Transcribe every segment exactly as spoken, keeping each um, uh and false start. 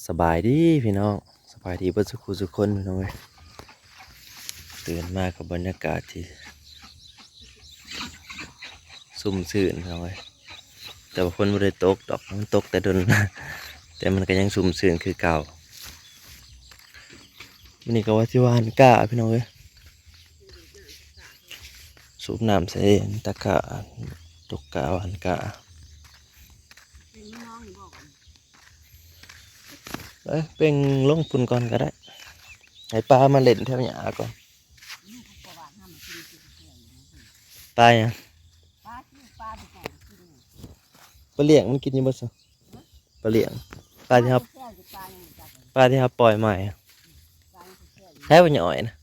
สบายดีพี่น้อง สบายดีเบิดสุขุสุคนพี่น้องเอ้ย ตื่นมากับบรรยากาศที่ชุ่มชื่นพี่น้องเอ้ย แต่ว่าฝนบ่ได้ตกดอก มันตกแต่ดน แต่มันก็ยังชุ่มชื่นคือเก่า มื้อนี้ก็ว่าสิหว่านกล้าพี่น้องเอ้ย สูบน้ำใส่ตะกร้า ตกกล้าหว่านกล้า เอ้ย เป่งลงพุ้นก่อนก็ได้ ให้ปลามาเล่นแถวหญ้าก่อน ปลาหยัง ปลาเลี้ยงมันกินอยู่บ่ซะ ปลาเลี้ยง ปลาที่เฮา ปลาที่เฮาปล่อยใหม่อะ ใช้บ่หย่อยนะ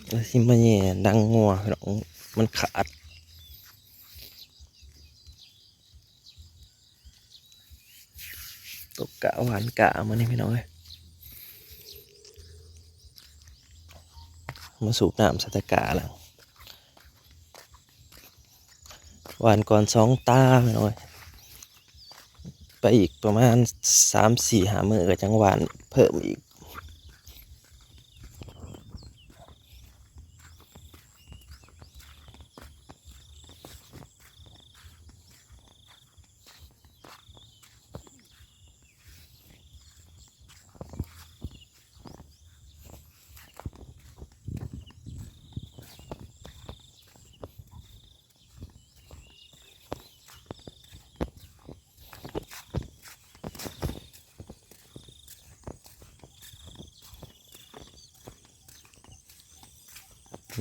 แล้วสิมาแหย่ดังงัวพี่น้อง มันขาด ตกกล้าหว่านกล้ามื้อนี้พี่น้องเอ้ย มาสูบน้ำใส่ตะกร้าแล้ว หว่านก่อนสองตาพี่น้องเอ้ย ไปอีกประมาณสามสี่ห้ามื้อก็จั่งหว่านเพิ่มอีก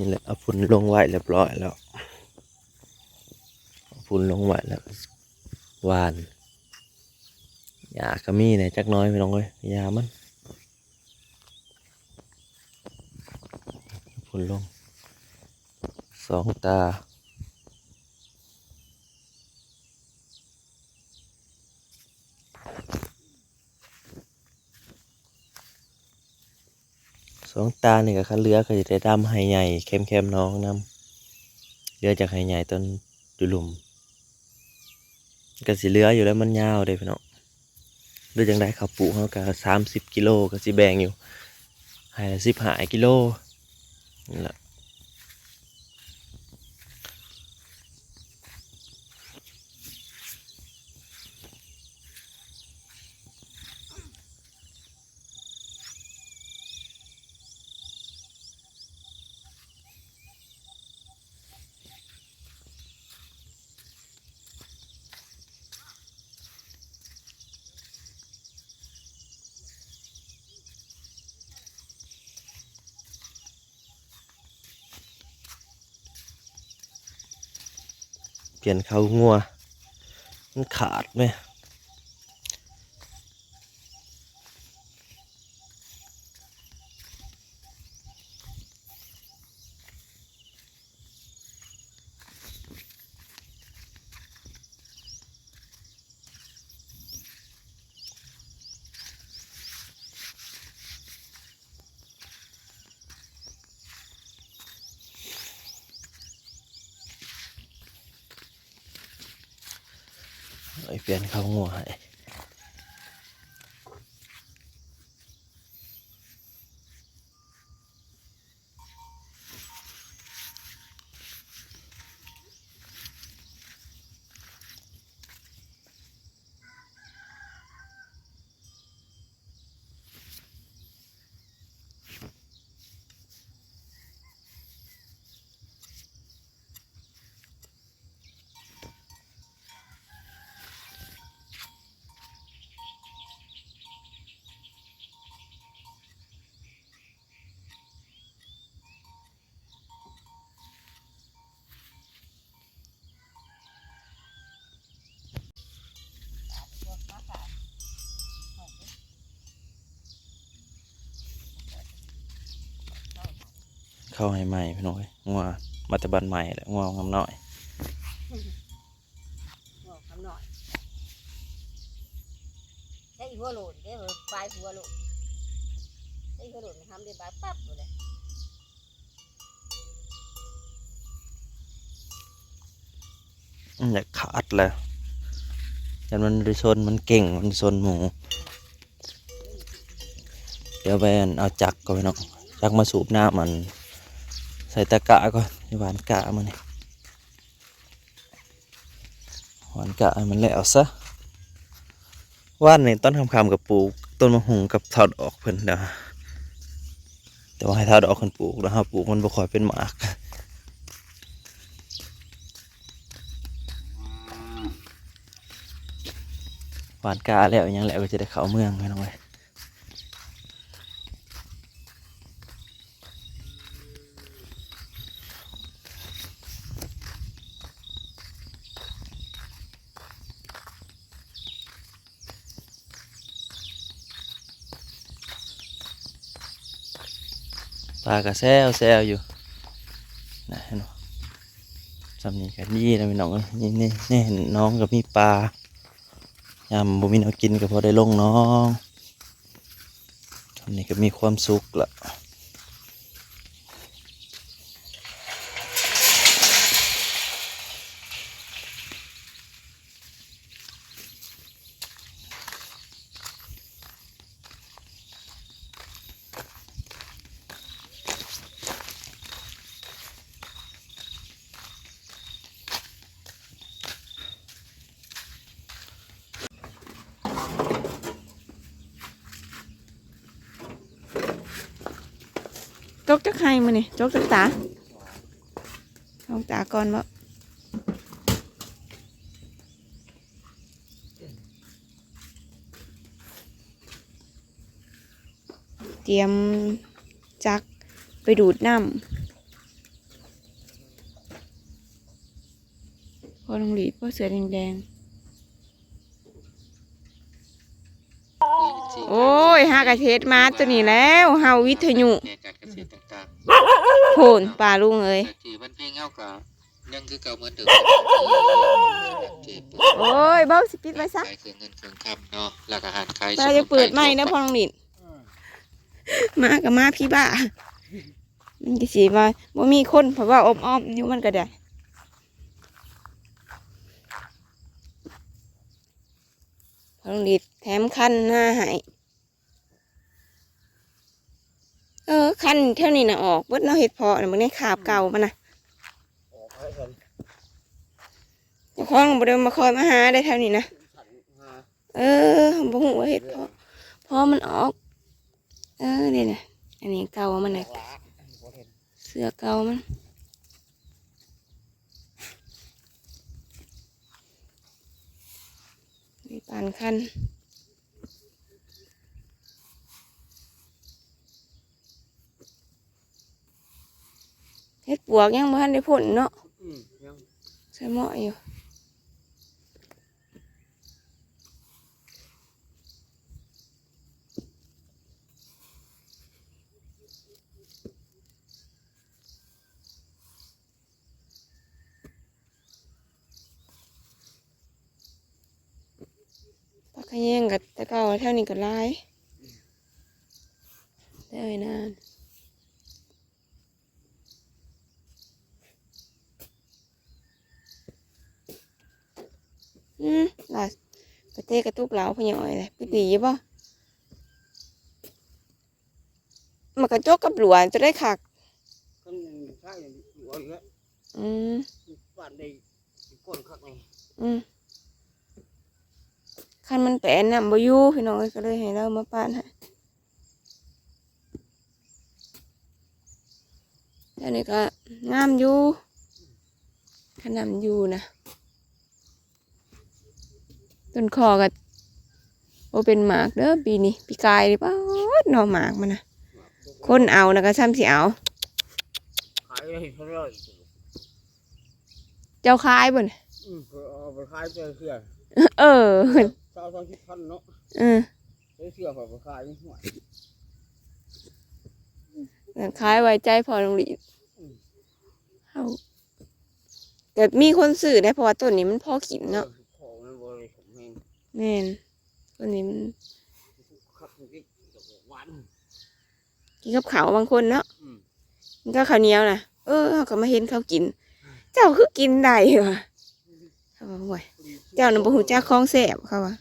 นี่แหละ เอาพุ้นลงไว้เรียบร้อยแล้ว เอาพุ้นลงไว้แล้ว หว่าน หญ้าก็มีแหน่จักหน่อยพี่น้องเอ้ย หญ้ามัน พุ้นลง สองตา สองตานี่ก็คันเหลือก็สิได้ดำไฮ่ใหญ่แคมๆหนองนำ เหลือจากไฮ่ใหญ่ตอนอยู่ลุ่ม ก็สิเหลืออยู่แล้ว มันยาวเด้พี่น้อง หรือจั่งใด ข้าวปลูกเฮาก็สามสิบกิโล ก็สิแบ่งอยู่ ไฮ่ละสิบห้ากิโล นั่นแหละ เปลี่ยนข้าวงัว มันขาดไหม ไอ้เปลี่ยนข้าวงัวให้ เข้าให้ใหม่พี่น้องเอ้ย งัวมาแต่บ้านใหม่แหละ งัวงามน้อย บอกคำหน่อย ใช้หัวโหลดเด้อ ปลายหัวโหลด ใช้หัวโหลดมันทำได้บาดปั๊บเลย มันอยากขาดเลย ยันมันได้ชน มันเก่ง มันชนหมู เดี๋ยวไปอันเอาจักรก่อนพี่น้อง จักรมาสูบน้ำมัน ใส่ตะกร้าก่อน หว่านกล้ามานี่ หว่านกล้าให้มันแล้วซะ ว่านนี่ตอนค่ำๆก็ปลูกต้นมะฮุงกับถอดออกเพิ่นเด้อ แต่ว่าให้ถอดออกเพิ่นปลูก แล้วเฮาปลูกมันบ่ค่อยเป็นหมาก หว่านกล้าแล้วหยังแล้วก็จะได้เข้าเมืองพี่น้องเอ้ย ปลากะแซวแซวอยู่ นะ เห็นบ่ ส่ำนี้ก็ดีแล้วพี่น้องเอ้ย นี่ นี่ นี่ น้องก็มีปลา ยามบ่มีแนวกินก็พอได้ลงน้อง ส่ำนี้ก็มีความสุขละ จกจักไห้มื้อนี้ จกจักตา สองตาก่อนบ่ เตรียมจักรไปดูดน้ำ พอน้องหลีด พอเสื้อแดงๆ โอ้ย หากะเฮ็ดมาตัวนี้แล้ว เฮาวิทยุ แผนการเกษตรต่างๆ โพนปลาลุงเอ้ย แต่ที่บ้านเพลงเฮาก็ยังคือเก่าเหมือนเดิม โอ้ย เบาสิปิดไว้ซะ ขายเครื่องเงินเครื่องคำเนาะ แล้วก็ร้านขาย เราจะเปิดใหม่นะ สมุนไพรทั่วไป พอน้องหลีด มาก็มาพี่บ้า มันก็สิว่าบ่มีคน เพราะว่าอ้อมๆอยู่มันก็ได้ พอน้องหลีดแถมคันหน้าให้ เออ คันแถวนี้น่ะออกเบิดเนาะ เห็ดเพาะน่ะ เบิ่งในคราบเก่ามันน่ะ ออกให้กัน เจ้าของบ่ได้มาคอยมาหาได้แถวนี้นะ สันหา เออ บ่ฮู้ว่าเห็ดเพาะ เพาะมันออก เออ นี่น่ะ อันนี้เก่ามันน่ะ หลาบ่เห็น เสื้อเก่ามัน นี่ปานคัน เห็ดปวกยังบ่ทันได้พ่นเนาะ อืม ยัง ใส่หม้ออยู่ ผักขะแยงก็แต่เก่าแถวนี้ก็หลาย ได้นาน อืม ล่ะ กระเตกระตุกเหลาพะยอยเลย ปิดดีอยู่บ่ มันกระจกกับหลวงจะได้คัก คันใช่หลวงอีกแล้ว อืม บ้านได้ก้นคักนี่ อืม คันมันแปนน้ำบ่อยู่ พี่น้องเอ้ย ก็เลยให้เรามาปาดให้ อันนี้ก็งามอยู่ คันน้ำอยู่นะ ต้นคอก็บ่เป็นหมากเด้อปีนี้ ปีกายนี่ป๊าดหน่อหมากมันนะ คนเอานะก็ซ้ำสิเอา ขายได้เท่าไหร่ เจ้าขายบ่น่ะ อืม เอาไปขายเจ้าเทื่อ เออ สาวสองสิบพันเนาะ เออ เจ้าเทื่อเขาไปขายไม่ห่วย ขายไว้ใจพอลงหลี อืม เฮา แต่มีคนซื้อได้ เพราะว่าต้นนี้มันพอกินเนาะ เออ ของมันบ่ได้สมแฮง แม่น ต้นนี้มัน คักจริงๆ หวาน กินกับข้าวบางคนเนาะ อืม กินกับข้าวเหนียวนะ เออ เฮาก็มาเห็นเขากิน เจ้าคือกินได้วะ เขาว่า "โอ้ย เจ้าน่ะบ่ฮู้จักของแซ่บ" เขาว่า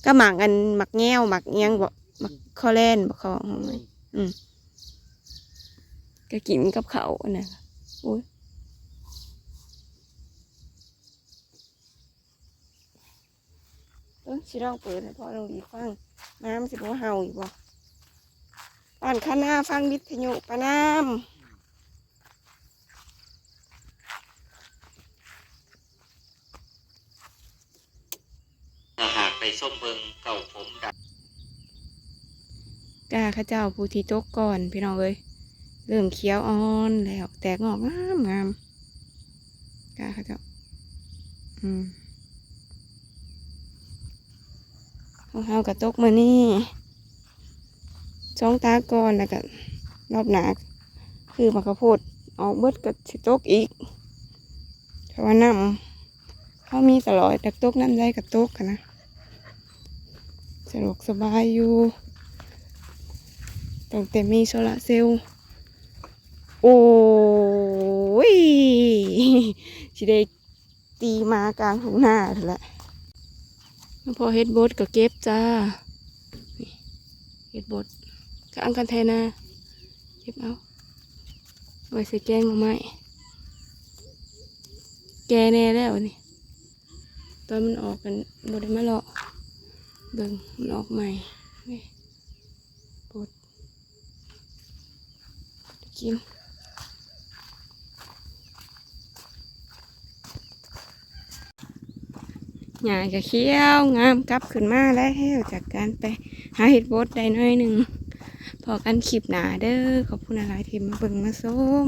ก็หมากอันหมากแง้ว หมากเอียงบ่ หมากคอแลนบ่ เขาว่า อืม ก็กินกับข้าวอันนั้น โอ้ย เออ สิลองเปิดให้พ่อน้องดีฟัง หมามันสิบ่เห่าอีกบ่ บ้านคานาฟังวิทยุประนาม ถ้าหากได้ชมเบิ่งเก้าผมดำ กล้าเขาเจ้าผู้ที่ตกก่อนพี่น้องเอ้ย เริ่มเขียวอ่อนแล้ว แตกงอกงามงาม กล้าเขาเจ้า อืม ของเฮาก็ตกมื้อนี้ สองตาก่อน แล้วก็รอบหน้า คือหมากข้าวโพดออกเบิดก็สิตกอีก เพราะว่าน้ำเฮามีตลอด อยากตกน้ำใดก็ตกหั้นนะ สะดวกสบายอยู่ ตั้งแต่มีโซลาร์เซลล์ โอ้ย สิได้ตีหมากลางทุ่งนาแหละ พอเฮ็ดบดก็เก็บจ้า นี่ เฮ็ดบด ข้างคันไถนา เก็บเอา ไว้ใส่แกงหน่อไม้ แก่แน่แล้วนี่ ตอนมันออกกันบ่ได้มาเลาะ เบิ่งมันออกใหม่ นี่ บด กิน หญ้าก็เขียวงาม กลับขึ้นมาแล้ว จากการไปหาเฮ็ดบดได้หน่อยหนึ่ง พ้อกันคลิปหน้าเด้อ ขอบคุณหลายๆที่มาเบิ่งมาชม